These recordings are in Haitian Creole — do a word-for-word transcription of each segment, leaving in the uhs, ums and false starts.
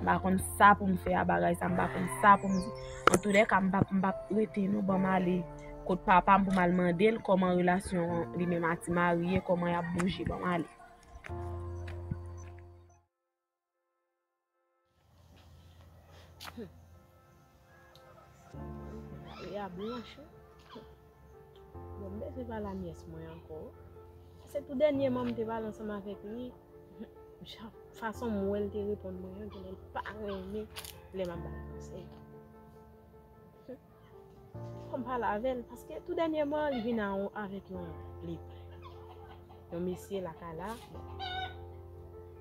M pa konn sa pou m fè a bagay sa, m pa konn sa pou m di. Antoulèka, m p ap, m p ap rete non, ban m ale kot papa m pou m al mande l kòman relasyon li menm a Ti Mari ye, kòman y ap bouje, ban m ale. Lari a blanch, wi. Bon, m bezwen pale a nyès mwen ankò. Se tou dènyèman m te pale ansanm avèk li. Jan, fason m wè l te reponn mwen an, genlè l pa renmen lè m ap ba l konsèy. Fò m pale avè l, paske tou dènyèman, li vin a yon, avèk yon, li, yon mesye lakay la.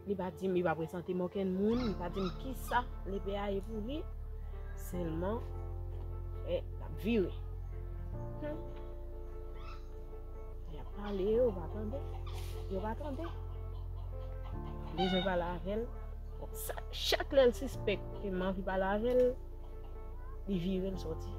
Li pa di m, li pa prezante m okenn moun, li pa di m kisa lepe a ye pou li. Sèlman, e, l ap vire. Hmm. Y ap pale, yo pa tande. Yo pa tande. Bezwen pale avè l. Sa, chak lè l sispèk ke m anvi pale avè l, li vire l soti.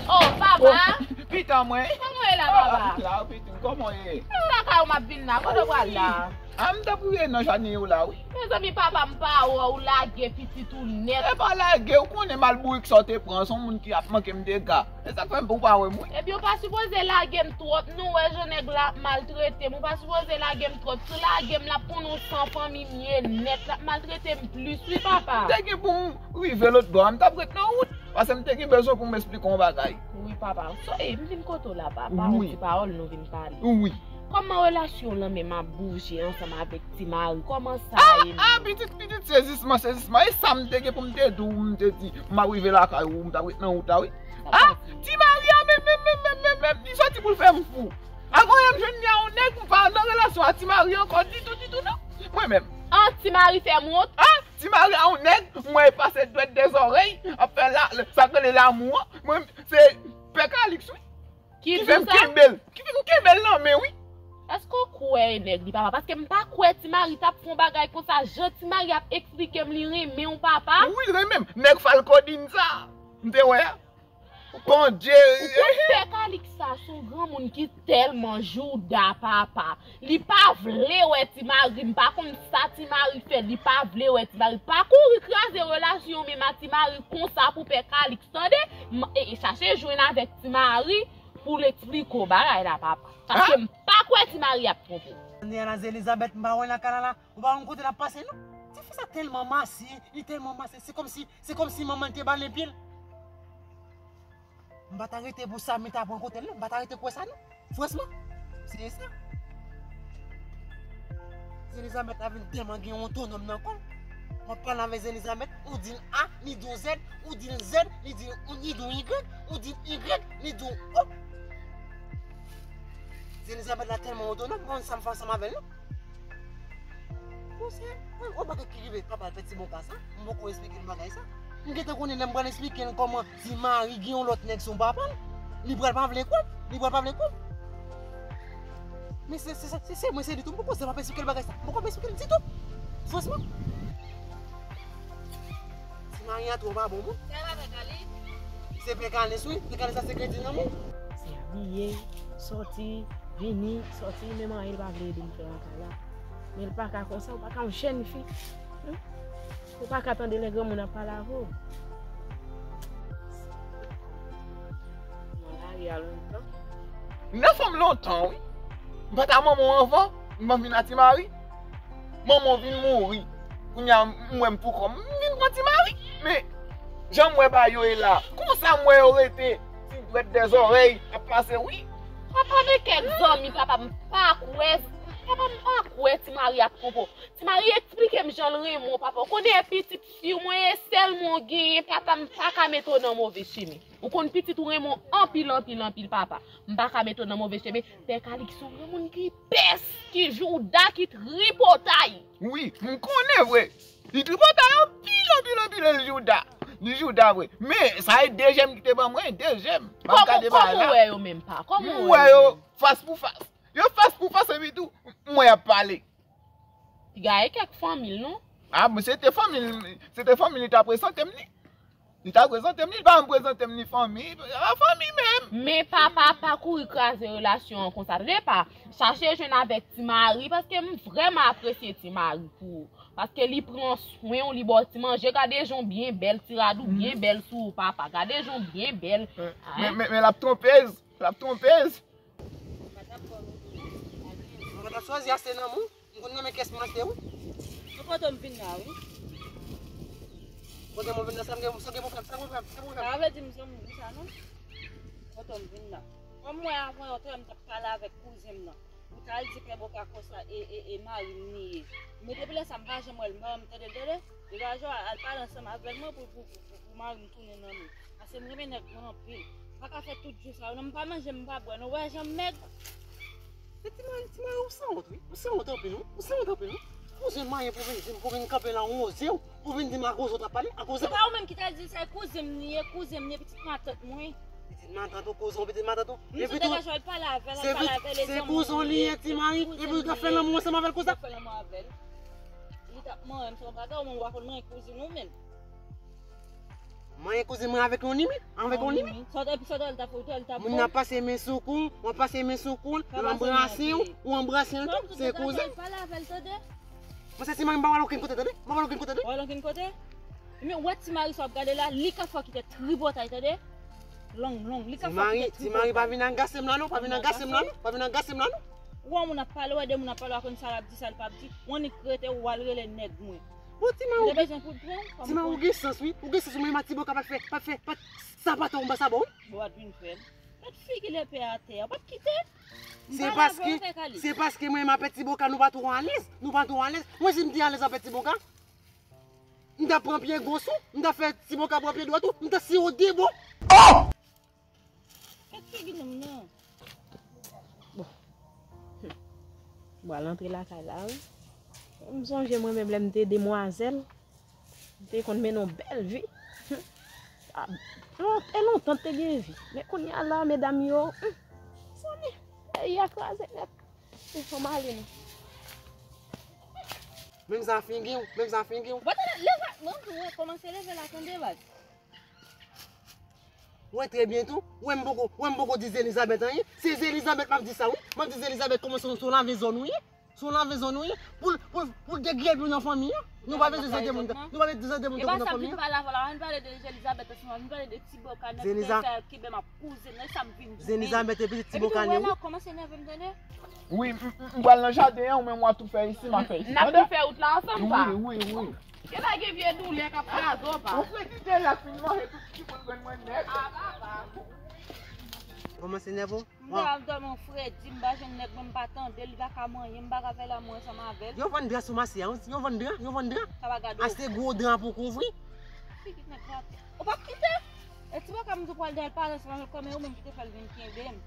Oh, papa! Pitan mwen. Kòman w ye la, papa? Ah, la, pitit, kòman w ye? Mwen lakay ou m ap vin la. Kote w pral la? Ah, m t ap rive nan jaden yo la, wi. Mezanmi, papa, m pa wè w, ou lage pitit ou nèt. E pa lage, ou konnen mal bourik sa w te pran, se yon moun ki ap manke m dega. E sa k fè m, ou pa wè m, wi. Ebyen, ou pa sipoze lage m twòp, non, ou wè jan nèg la ap maltrete m, ou pa sipoze lage m twòp. Si w lage m, l ap konnen w san fanmi m ye nèt, l ap maltrete m plis, wi, papa. M te gen pou m rive lòt bò a, m t ap ret nan wout, paske m te gen bezwen pou m esplike w yon bagay. Wi, papa. So, e, m vin kote w la, papa. Wi. Yon ti pawòl nou vin pale. Wi. Kòman relasyon w lan menm ap bouje ansanm avèk Ti Mari? Kòman sa ye menm? Ah, pitit, pitit, sezisman, sezisman. E sa m te gen pou m te di w, m te di, m ap rive lakay ou, m t ap ret nan wout la, wi. Ah, Ti Mari a menm, menm, menm, menm, menm, menm, li soti pou l fè m fou. Avan yè m jwenn li a yon nèg, m pa nan relasyon a Ti Mari ankò ditou, ditou, non. Mwen menm. Ah, Ti Mari fè m wont? Ah, Ti Mari a yon nèg, mwen pase dwèt de zòrèy, ap fè la, sa k rele lamou an. Mwen, se Pè Kaliks, wi. Ki fè m kenbe l. Ki fè m kenbe l nan men, wi. Èske w kwè e nèg li, papa? Paske m pa kwè Ti Mari t ap fè yon bagay konsa. Jan Ti Mari ap eksplike m li renmen w, papa. Wi, l renmen m. Nèg Falcodin sa, m te wè a. Bondye. Ou konn Pè Kaliks sa, se yon granmoun ki tèlman jouda, papa. Li pa vle wè Ti Mari, m pa konn sa Ti Mari fè, li pa vle wè Ti Mari. Pa kouri kraze relasyon w menm a Ti Mari konsa pou Pè Kaliks, tande? M, e, e chache jwenn avèk Ti Mari pou l eksplike w bagay la, papa. Paske m pa kwè Ti Mari ap twonpe w. Kounye a la, Zelizabèt, m pa wè l nan kay la la. Ou pa konn kote l ap pase, non? Tifi sa tèlman masi, li tèlman masi. Se kòmsi, se kòmsi manman l te bale pye l. M pa ta rete pou sa, m ta pran kote l, non. M pa ta rete kwè sa, non. Franchman, se sa. Zelizabèt la vin tèlman gen otonòm nan kò l. M ap pale avèk Zelizabèt, ou di l A, li di w Z, ou di l Z, li di, li di w Y, ou di l Y, li di w O. Zelizabèt la tèlman otonòm, m pa konn sa m fè ansanm avè l, non. Bon, se yon bagay ki rive papa l fè ti bon ka sa. M poko esplike l bagay sa. M gentan konnen lè m pral esplike l kòman Ti Mari gen yon lòt nèg sou papa l, li pral pa vle kwè m. Li pral pa vle kwè m. Men se, se, se, se, se mwen, se li tou. M poko janm ap esplike l bagay sa. M poko ap esplike l ditou. Franchman. Ti Mari a twò pa bon, bon. Se pa Pè Kaliks. Se Pè Kaliks, wi. Pè Kaliks sa se kredi nan men. Se abiye, sòti, vini, sòti, menm anyen li pa vle ede m fè lakay la. Men li pa ka konsa, ou pa ka yon jèn fi. Hmm? Ou pa ka tande lè granmoun ap pale avè w. Nan lari a lontan. Nan fanm lontan, wi. M pa ta manman w anvan, m vin a Ti Mari. Manman w vin mouri. Kounye a, m wè m pou kò m, m vin pran Ti Mari. Men, jan m wè bagay yo ye la, konsa m wè yo rete, ti dwèt dèzòrèy ap pase, wi. Papa, men kèk zanmi, papa, m pa kwè, papa, m pa kwè Ti Mari ap twonpe w. Ti Mari eksplike m jan l renmen w, papa. Ou konnen e pitit fi w mwen ye, sèl mwen w genyen, papa, m pa ka mete w nan move chemen. Ou konn pitit ou renmen w anpil, anpil, anpil, papa. M pa ka mete w nan move chemen. Pè Kaliks se yon granmoun ki pès, ki jouda, ki tripotay. Wi, m konnen vre. Li tripotay anpil, anpil, anpil, li jouda. Li jouda vre. Men, sa e de jèm ki te ban mwen, de jèm. M ap gade bagay la. Kòman w wè yo menm, pa? Kòman w wè yo? M wè yo fas pou fas. Yo fas pou fas, epi tou, m wè y ap pale. Piga e kèk fanmi l, non? Ah, men se te fanmi l, se te fanmi l li ta prezante m li. Li ta prezante m, li pa janm prezante m ni fanmi, a fanmi menm. Men papa, pa kouri kraze relasyon an konsa. Tande pa, chache jwenn avèk ti mari, paske m vrèman apresye ti mari pou ou. Paske li pran swen w, li ba w ti manje, gade jan w byen bèl, ti rad ou byen bèl sou ou papa, gade jan w byen bèl. Men, men, men l ap twonpez, l ap twonpez. Mwen pa t ap chwazi achte nan men w. M konn nan men kès mwen achte wi. Mwen pote m vin la wi. Pote mwen vin la, sa m gen, sa gen pou fè, sa gen pou fè, sa gen pou fè. Sa vle di m se moun konsa non. Pote m vin la. Kòm mwen avan yè, m t ap pale avèk kouzen m nan. Ou t al di Pè Boka konsa e, e, e mari m li ye. Men depi lè sa m pa janm wè l, m pa janm tande l, tande. Degaje w al pale ansanm avè l mwen pou, pou, pou, pou, pou mari m tounen nan men. Paske m renmen nèg mwen anpil. M pa ka fè tout jou sa yo non, m pa manje, m pa bwè non, ou wè jan m mèg. Men ti mari, ti mari, ou sanwont wi, ou sanwont anpil wi, ou sanwont anpil wi. Ou zen manyen pou vin di m, pou vin kanpe la, ou oze w, pou vin di m akoze w t ap pale, akoze. Se pa ou menm ki t al di l sa, e kouzen m li ye, kouzen m li ye, pitit matant mwen. Pitit matant ou, kouzen w, pitit matant ou. M sot degaje w al pale avè l, al pale avè l, e zanmi w li ye, se kouzen w li ye, ti mari, epi ou t ap fè lanmou ansanm avè l konsa. Ou t ap fè lanmou avè l. Li t ap manyen m, se yon bagay, ou menm ou pa konn manyen kouzin ou menm. Manyen kouzin mwen avèk yon limit, avèk yon limit. Sa w t ap, sa w t ap, t ap, t ap. Moun nan pase men sou kou, w ap pase men sou kou, l anbrase w, ou anbrase l tou, se kouzen. Pale avè l tande. Mwen se ti mari, m pa wè l okenn kote tande, m pa wè l okenn kote tande. Wè l okenn kote? Men wè ti mari sa w ap gade la, li ka fè w kite tripotay tande. Long, long, li ka fè w kite tripotay. Ti mari, ti mari pa vin agase m la non, pa vin agase m la non, pa vin agase m la non. Ou wè moun ap pale, wè de moun ap pale, w pa konn sa l ap di, sa l p ap di. Ou annik rete, ou al rele nèg mwen. Bon, ti mari, ou gen sans wi. Ou gen sans wi, men ma ti boka pa t fè, pa t fè, pa t, sa pa t anba sa bon wi. Bon, w ap vin fè l. Mèt figi lepè atè a, w p ap kite. Se paske, se paske mwen menm avèk ti boka nou pa twò alèz, nou pa twò alèz. Mwen si m te alèz avèk ti boka, m t ap pran pye gòch ou, m t ap fè ti boka pran pye dwat ou, m t ap siwo de bò. Oh! Mèt figi nonm nan. Bon. Hum. M pral antre lakay la wi. M sonje mwen menm lè m te demwazèl. M te konn mennen yon bèl vi. Hum. A, lon-, e lontan m te gen vi. Men kounye a la, medam yo, hum, zanmi, peyi a kraze nèt. Ou fò m ale non. Menm jan figi w, menm jan figi w. Bon, tande, leve, non, ou kòmanse leve la, tande, baz. Ou wè trè byen tou, ou wè m poko, ou wè m poko di Zelizabèt anyen. Se Zelizabèt m ap di sa wi. M ap di Zelizabèt kòman se yon, se yon lave zòn ou ye. Se yon lave zòn ou ye. Pou l, pou l, pou l degriye pou nan fanmi an. Nou pa bezwen zòde moun, nou pa bezwen zòde moun tankou nan fanmi an. E pa sa m vin pale avè w la, ann pale de Zelizabèt ansanm, ann pale de ti boka nèg ki fè kibe m ap kouzen, nan sa m vin di. Zelizabèt e pitit ti boka li wi. Epi tou wè la, ou kòmanse nève m tande. Wi, m, m, m pral nan jaden an, ou menm w a tou fè isi, m a fè isi. N ap tou fè wout la ansanm pa. Wi, wi, wi. Gen la gen vye doulè k ap kraze w pa. Ou fè kite la fin manje tout ti boul grenn mwen nèt. A papa. Kòmanse nève w? M te ap dòmi yon fredi, m pa jwenn nèg mwen, m pa tande l, li pa ka manyen, m pa ka fè lanmou ansanm avè l. Yo vann dra sou mache a wi, yo vann dra, yo vann dra. Sa pa gade w. Achte gwo dra pou kouvri. Figi nèg la. Ou p ap kite? E ti boka m tou pral dèyè l pale ansanm avè l kòm e ou menm ki te fè l vin kenbe m.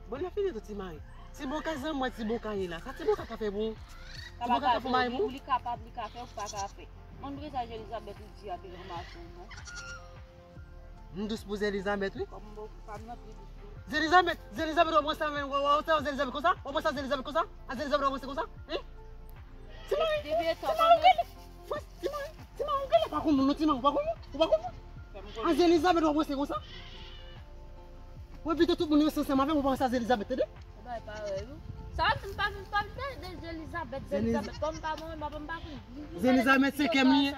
Bon, lè fini tou ti mari. Ti boka zanmi mwen ti boka ye la. Sa ti boka ka fè pou ou? Ti boka ka fè mari pou ou? Li kapab, li ka fè, ou pa ka fè. Mwen m bliye sa Jelizabèt ou di a te ranmase w non. M dous pou Zelizabèt wi. Kòm m pa m nan pi dous tou. Zelizabèt, Zelizabèt w ap ranse avè w, w ap ranse avè Zelizabèt konsa? W ap ranse avè Zelizabèt konsa? A Zelizabèt w ap ranse konsa? Hein? Ti mari, ti mari ou genlè. Frans, ti mari, ti mari ou genlè pa konn moun non, ti mari ou pa konn moun, ou pa konn moun. A Zelizabèt w ap ranse konsa? Mwen pito tout moun ranse ansanm avè m, ou pa ranse a Zelizabèt tande? Ou bay parèy ou. Sa m pa, m pa vle de Zelizabèt, Zelizabèt kòm m pa mwen, m pa, m pa konn. Zelizabèt se kè m li ye.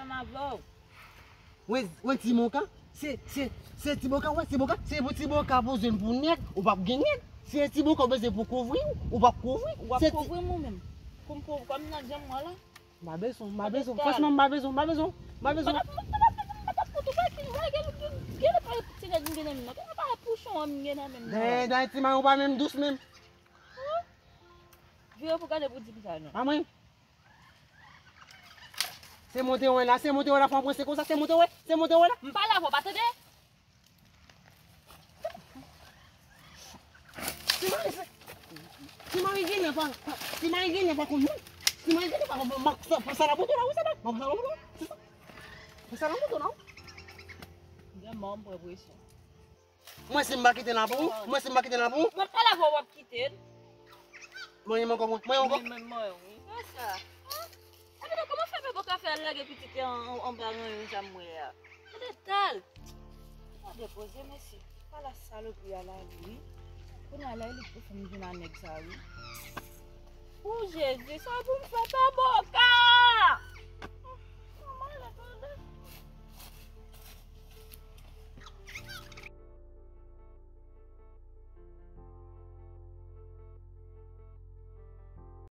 Wè, wè ti boka, se, se, se ti boka, wè ti boka, se pou ti boka bezwen pou nèg, ou p ap gen nèg. Se ti boka ou bezwen pou kouvri w, ou p ap kouvri. Ou ap kouvri m ou menm. Pou m kouvri kòm nan djanm mwen la. M pa bezwen, m pa bezwen. Franchman, m pa bezwen, m pa bezwen, m pa bezwen. Mwen t ap, mwen t ap, mwen t ap koute w pa ki, wè, gen, gen, gen lè pa ti nèg m gen nan men nan. Gen lè pa pouchon an m gen nan men m nan. Dayè, dayè, ti mari ou pa menm dous menm. Vire pou gade pou di m sa non. Pa mwen. Se monte wè la, se monte wè la, fò w ranse konsa, se monte wè, se monte wè la. M pale avè w, pa tande? Ti mari, se, ti mari genlè pa, pa, ti mari genlè pa konn moun. Ti mari genlè pa konn moun. M ap sa, sa la moto la, wi, sa la. M ap sa la moto, se sa. Se sa la moto la, wi. Gen mò m pran presyon. Mwen si m pa kite l la pou ou, mwen si m pa kite l la pou ou. Mwen pale avè w, w ap kite l. Mwen menm ankò, mwen, mwen ankò. Mwen menm, mwen, wi. Fè sa. Epi non, kòman fè pè boka fè al lage pitit li an, an, anba ranyon sa m wè a? Gade tal. Depoze mesye. Ala salopri a la wi. Kounye a la li pou fè m vin a nèg sa wi. O Jezi, sa pou m fè pa bon.